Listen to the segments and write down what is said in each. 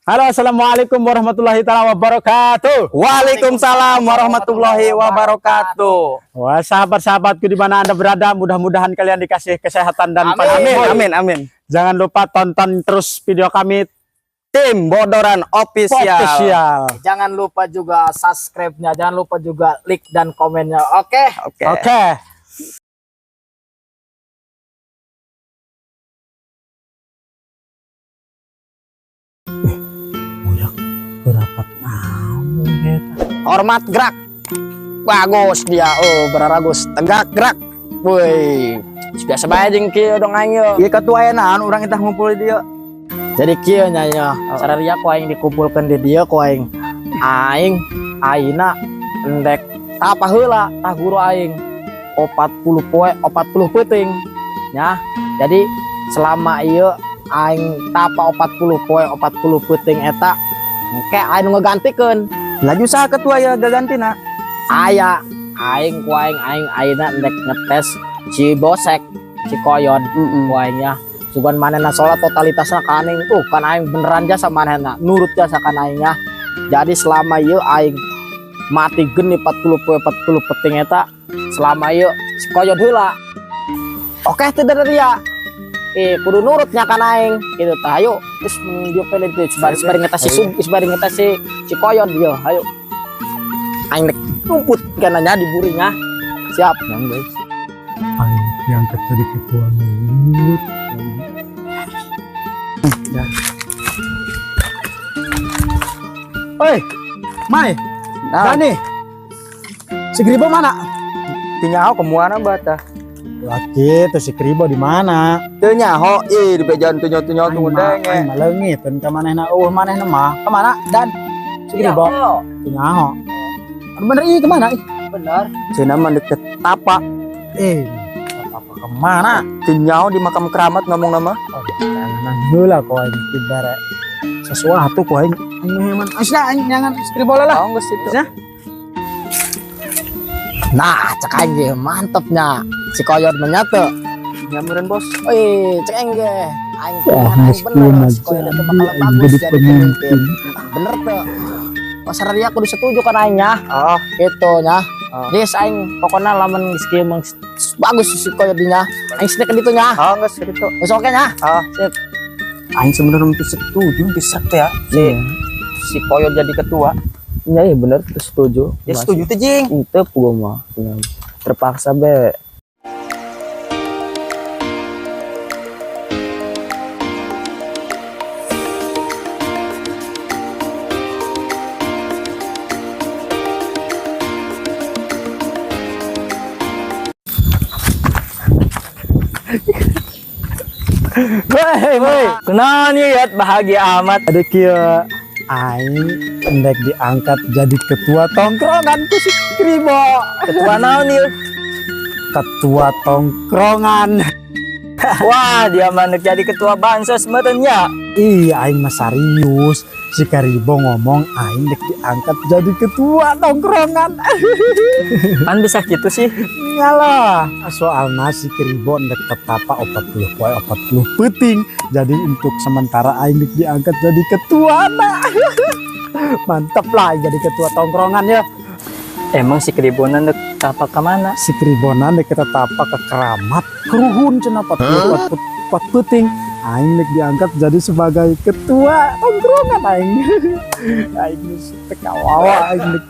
Halo, assalamualaikum warahmatullahi taala wabarakatuh. Waalaikumsalam warahmatullahi wabarakatuh. Wah, sahabat-sahabatku di mana Anda berada, mudah-mudahan kalian dikasih kesehatan dan Amin. panjang Amin, umur. amin, amin. Jangan lupa tonton terus video kami. Tim Bodoran Official. Official. Jangan lupa juga subscribe-nya, jangan lupa juga like dan komennya. Oke. Oke. Oke. Budak berapat namun eta. Hormat gerak. Bagus dia. Oh, beraragus. Tegak gerak. Woi. Biasa bae jeung kieu dong aing yeuh. Ieu ketua aya naon urang itah ngumpul di dieu? Jadi kieu nya nya. Sararia ku aing dikumpulkeun di dieu ku aing. Aing ayeuna endek tapa heula tah guru aing. 40 poe 40 peuting nya. Jadi selama ieu aing tapa 40 poe 40 peuting eta engke aing nu ngagantikeun. Laju saha ketua ya gagantina? Aya aing ku aing aing ayeuna endek ngetes si Bosek, si Koyon ku aing nya. Sugan manehna salat totalitasna ka aing tuh kan aing beneran jasa manehna nurut jasa kan aing nya. Jadi selama ieu aing mati geni 40 poe 40 peting eta selama ieu si Koyon heula. Oke teu dari dia. Kudu nurutnya kan aing gitu tah, ayo terus dia pilih tuh sebari ngetes si sub sebari ngetes si Koyon dia, ayo aing dek rumput kananya di burinya siap. Yang guys. Aing diangkat jadi ketua nurut. Ya. Oi, Mai, Nah, Dani. Si Kribo mana? teu nyaho kemuana bata. Laki, tuh si Kribo di mana? Teu nyaho ih di bejan teu nyaho tunggu Aing denge. mah leungiteun ka manehna, eueuh manehna mah. Kemana? Dan si Kribo teu nyaho. Aduh, bener ih kemana ih? Bener. Cenah mah deket tapa. Apa kemana? Teu nyaho di makam keramat ngomong nama. Oh, jangan heula ku aing dibere sesuatu ku aing. Aing mah heman. Geus lah aing jangan si Kribo lah. Oh, geus itu. Ya. Nah, cek aing ge mantepnya si Koyon menyatu. Nyamuran bos. Wih, cek aing ge aing Wah, pilihan aing geus bener kieu si Koyon itu mah bakal jadi bagus aing jadi jadi pemimpin. pemimpin. Bener tuh. Pasar dia kudu setuju kan aing nya. Oh, Gitu nya. Oh. Yes aing pokoknya lamun geus kieu mah bagus si Koyon dinya. Aing sedek ditu nya. oh geus gitu. Geus oke nya. Ah. Sip. Aing sebenarnya teu setuju bisa teh ya. Si si Koyon jadi ketua. Ya iya bener setuju. Ya setuju teh jing. Itu gua mah. Terpaksa be. Woi, woi. Kunaon ieu yot bahagia amat. Ada kieu aing endek diangkat jadi ketua tongkrongan ku si Kribo. Ketua naon ieu? Ketua tongkrongan. Wah, dia mah neuk jadi ketua bansos meureun nya. Iya, aing mah serius. Si Karibo ngomong aing dek diangkat jadi ketua tongkrongan. Kan bisa gitu sih. Iyalah, soalnya si Kribo ndek tetapa 40 poe 40 peuting. Jadi untuk sementara aing dek diangkat jadi ketua nah. Mantep lah aing jadi ketua tongkrongan ya. Emang si Kribona neuk tapa ka mana? Si Kribona ndek tetapa ke keramat keruhun cenah 44 peuting. Aing dek diangkat jadi sebagai ketua tongkrongan aing. Aing geus teu kawawa aing dek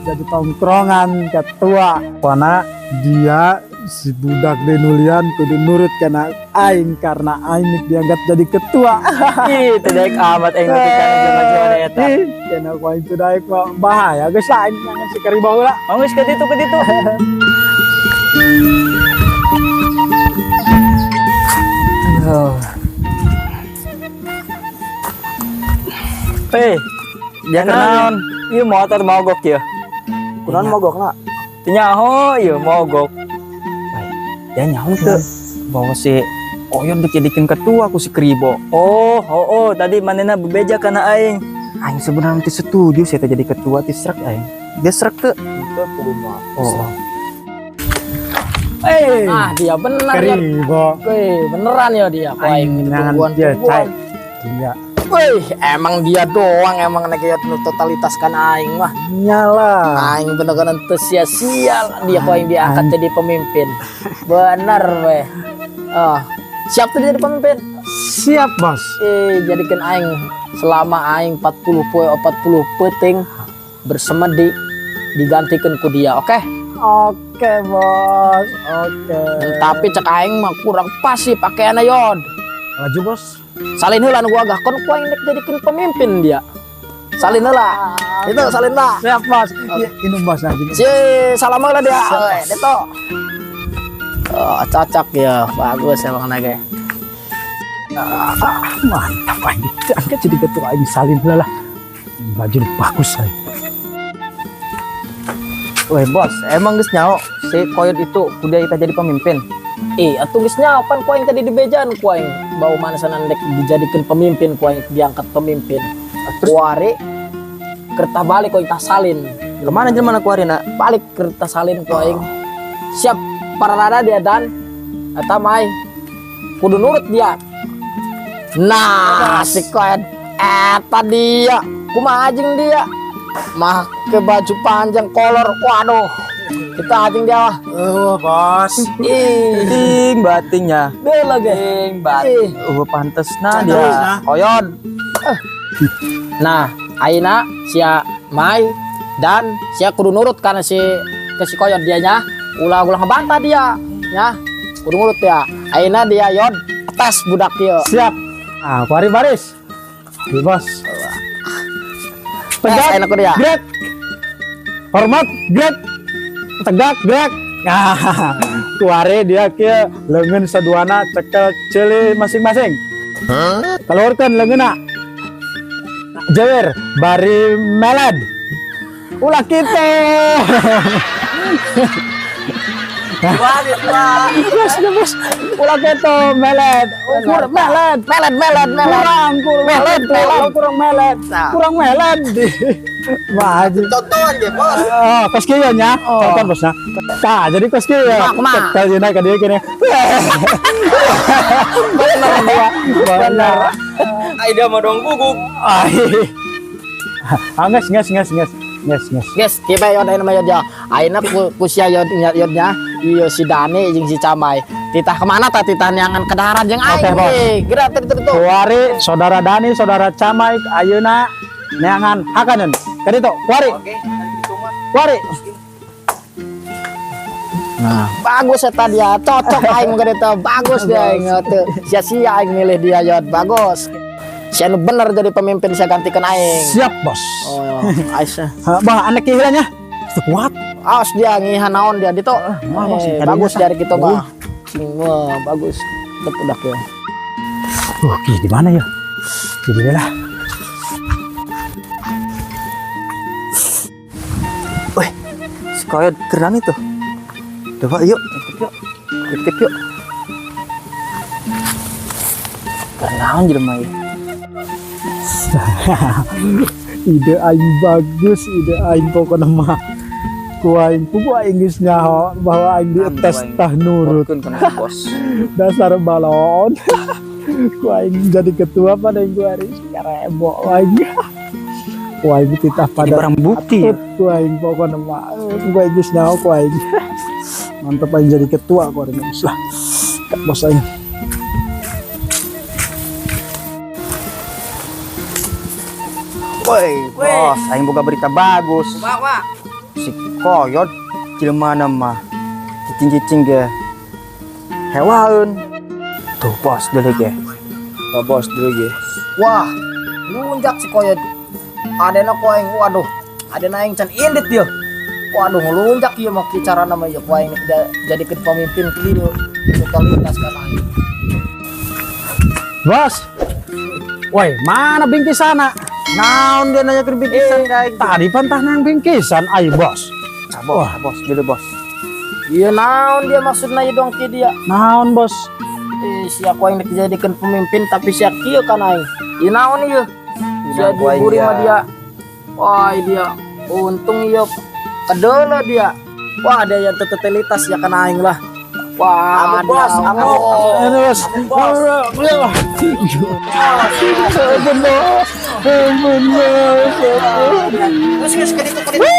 jadi tongkrongan ketua. Karena dia si budak denulian kudu nurut karena aing karena aing dek diangkat jadi ketua. Ih, teu daek amat aing nepi kana jelema-jelema eta. Ih, kana ku aing teu daek mah bahaya geus lah aing nyangan si Karibo heula. Oh, geus ka ditu ka ditu. Aduh. Hei, Dia kenaon? Ieu motor mogok ya. Kunaon mogokna? Teu nyaho ieu mogok. Ya nyaho teu bahwa si Koyon dijadikan ketua ku si Kribo. Oh, oh, oh, tadi manehna bebeja kana aing. Aing sebenarnya teu setuju sih jadi ketua teu srek aing. Dia srek teu. Oh. Eh, Ah, dia bener ya. Karibo. Wih, beneran ya dia. Ku aing Aing nyangan tungguan dia tungguan. cai. Iya. Wih, emang dia doang emang nek ya nu totalitas kan aing mah. Nyala. Aing bener-bener teu sia-sia dia ku aing diangkat jadi pemimpin. Bener weh. Ah, siap tuh jadi pemimpin? Siap, Bos. Eh, jadikan aing selama aing 40 poe 40 peuting bersemedi digantikan ku dia, oke? Oke, Bos. Oke. Tapi cek aing mah kurang pas sih pakaiannya, Yod. Laju, Bos. Salin heula nu gua gah kon ku aing dek jadikan pemimpin dia. Salin heula. Itu salin lah. Siap, Bos. Ya, ini Bos aja. Si salam heula dia. Oi, Deto. Oh, cocok ya, bagus emang nage. Ah, mantap aing diangkat jadi ketua, aing salin heula lah. Baju bagus aing. Weh bos, emang geus nyaho si Koyot itu kudu kita jadi pemimpin. Eh, atuh geus nyaho pan ku aing tadi di bejaan ku aing bau mana sana dek dijadikan pemimpin ku aing diangkat pemimpin. Terus kuari kerta balik ku aing tah salin. Kemana jelema kuari na? Balik kerta salin ku aing. Siap para rada dia dan eta mai kudu nurut dia. Nah, si Koyot eta dia kumaha jeung dia? Make baju panjang kolor, waduh. Kita anjing dia lah. Oh, Bos. Ih, Ting batingnya. bela ge. Ting bating. Oh, pantes nah dia. Nah. Koyot. Nah, ayeuna sia Mai dan sia kudu nurut karena si ke si Koyot dianya ulah ulah ngebantah dia ya. Kudu nurut ya. Ayeuna dia Yod tes budak ieu. Siap. Ah, kuari baris. Iya, Bos. Tes Tegak, ayeuna ku dia. gerak. Hormat, gerak. Tegak, gerak. Nah, kuari dia ke lengan saduana cekel ceuli masing-masing. Keluarkan leungeunna. Jewer, bari meled. Ulah kita. Bos, bos. Ulah kitu meled. Ukur meled. Melet melet melet. Kurang, kurang Melet, melet. Kurang melet. Nah. Kurang melet. Maju. Contohan ge, bos. Oh, kos kieu nya. Oh. Contoh bosnya. Tah, jadi kos kieu ya. Kumaha, kumaha? Cekel jeung ka dieu kene. Bener dia. Bener. Aida mah dong guguk. Ai. Ah, nges nges nges nges. Nges nges. Guys, kieu bae Yod ayeuna mah Yod ya. Ayeuna ku sia Yod Yod nya. Ieu si Dani jeung si Camai. Titah kemana tah titah neangan kedaharan jeung aing. Oke, Bos. Gerak teu teu teu. Kuari saudara Dani, saudara Camai ayeuna neangan hakaneun. Ka ditu, kuari. Oke, gitu mah. Kuari. Nah, bagus eta dia, cocok aing mah teu. Bagus dia aing teu. Sia-sia aing milih dia Yod, bagus. Sia nu bener jadi pemimpin sia gantikan aing. Siap, Bos. Oh, Aisyah. Ha, bah, anak kieu nya. Teu kuat. Awas dia ngihan naon dia ditu. Mah, Bos, Eh, tadinya bagus sah. dari kita mah. Cing, wah, bagus. Tetep udah ya. Ki, di mana ya? Jadi deh lah. Weh, si Koyot keren itu. Coba yuk, intip yuk. Intip yuk. Naon jelema ieu? Ide aing bagus, ide aing pokokna mah. Ku aing pugu aing geus nyaho bahwa aing dites tah nurut. Keun kana bos. Dasar balon. Ku aing jadi ketua pada yang ku hari karebo aing. Ku aing titah Ini pada barang bukti. atut ku aing pokokna mah. Ku aing geus nyaho ku aing. Mantep aing jadi ketua ku hari geus lah. Kak bos aing. Woi, bos, aing boga berita bagus. Kumaha? Si Koyot jelema mah cicing-cicing ge. Hewaeun. Tuh bos deuleu ge. Tuh bos deuleu ge. Wah, lunjak si Koyot. Adena ku aing, waduh. Adena aing can indit dia. Waduh, ngelunjak ieu mah ki carana mah ieu ku aing jadikeun pemimpin kieu. Totalitas kan aing. Bos. Woi, mana bingkisana? Naon dia nanya ke bingkisan ka aing? Tadi pan tah nang bingkisan ai bos. Ah, bos, ah, bos, deuleu bos. Ieu naon dia maksudna ieu dong ki dia? Naon bos? Eh, sia ku aing dek dijadikeun pemimpin tapi sia kieu kan aing. Ieu naon ieu? Sia Naon ku aing diburi dia. mah dia. Wah, dia untung ieu kedeuleu dia. Wah, dia yang totalitas ya kan aing lah. Wah, Amuk, bos, amuk. Terus. Bos. Ampun, bos. Ampun, bos. Terus geus ka ditu ka ditu.